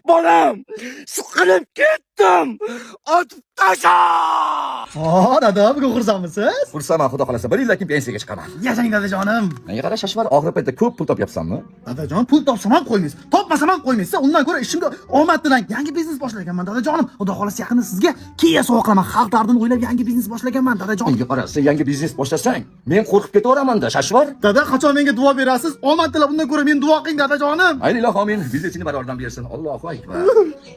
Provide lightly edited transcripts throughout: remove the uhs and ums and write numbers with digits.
Bolam, siqilib ketdim. Otib tasha! O, dada, bugun xursandmisiz? Xursandman, xudo xolasa, bir yildan keyin pensiyaga chiqaman. Yashang, dadajonim. Menga qara, Shashvar, oxirgi paytda ko'p pul topyapsanmi? Dadajon, pul topsam ham qo'ymaysiz, topmasam ham qo'ymaysiz. Undan ko'ra ishimga omad tilang. Yangi biznes boshlaganman, dadajonim. Xudo xolasa, yaqinda sizga Kia sovg'a qilaman. Xalq dardini o'ylab yangi biznes boshlaganman, dadajon. Menga qara, sen yangi biznes boshlasang, men qo'rqib ketaveraman-da, Shashvar. Dada, qachon menga duo berasiz? Omad tilab, undan ko'ra men duo qiling, dadajonim. Mayli, ilohi amin. Biznesingni barordan bersin. Allohu akbar.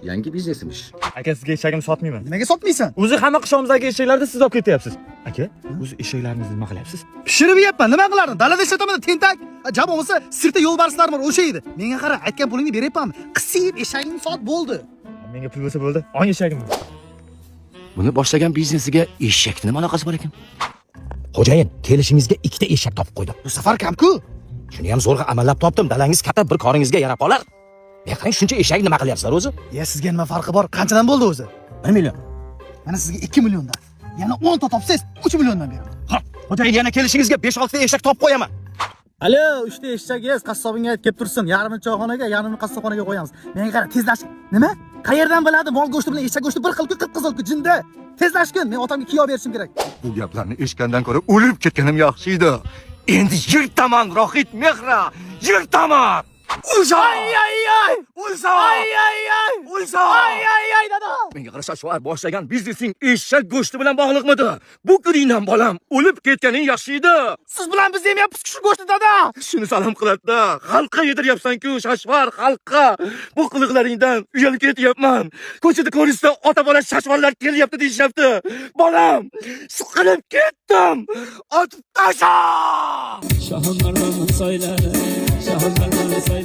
Yangi biznesimish. Aka, sizga eshagimni sotmayman. Nimaga sotmaysan? O'zi hamma qishlog'imizdagi eshaklarni siz olib ketyapsiz. Aka, o'zi eshaklaringizni nima qilyapsiz? Pishirib yeyapman. Nima qilardim? Dalada ishlataman, tentak. Ja bo'lmasa, sirtda yo'lbarslar bor, o'sha edi. Menga qara, aytgan pulingni beryapmanmi? Qisib eshagingni sot, bo'ldi. Menga pul bo'lsa bo'ldi. Oling eshagimni. Buni boshlagan biznesiga eshakni nima aloqasi bor ekan? Xo'jayin, kelishingizga ikkita eshak topib qo'ydim. Bu safar kam-ku. Shuni ham zo'rg'a amallab topdim. Dalangiz katta, bir koringizga yarab qolar. Men qarang, shuncha eshak nima qilyapsizlar o'zi? Ya sizga nima farqi bor? Qanchadan bo'ldi o'zi? 1 million. Mana sizga 2 milliondan. Yana 10 ta topsangiz 3 milliondan beraman. Ha, xo'jayin, yana kelishingizga 5-6 ta eshak topib qo'yaman. Alo, 3 ta eshak qassobingga aytib kelib tursin. Yarmini choyxonaga, yarmini qassobxonaga qo'yamiz. Menga qara, tezlash. Nima? Qayerdan biladi? Mol go'shti bilan eshak go'shti bir xil-ku, qip-qizil-ku, jinda. Tezlashgin, men otamga kiyov berishim kerak. Bu gaplarni eshitgandan ko'ra o'lib ketganim yaxshi edi. Endi yirtaman, Rohit Mehra, yirtaman. Ulso! Ay ay ay! Ulso! Ay ay ay! Ulso! Ay ay ay, dada! Menga qara, Shashvar, boshlagan biznesing eshak go'shti bilan bog'liqmidi? Bu kuningdan, bolam, o'lib ketganing yaxshi edi. Siz bilan biz yemayapmiz shu go'shtni, dada. Shuni salam qiladi-da. Xalqqa yediryapsan-ku, Shashvar, xalqqa. Bu qiliqlaringdan uyalib ketyapman. Ko'chada ko'rishsa, ota bola Shashvarlar kelyapti deyishyapti. Bolam, siqilib ketdim. Otib tasha! Shohimardon soylar, Shohimardon soylar.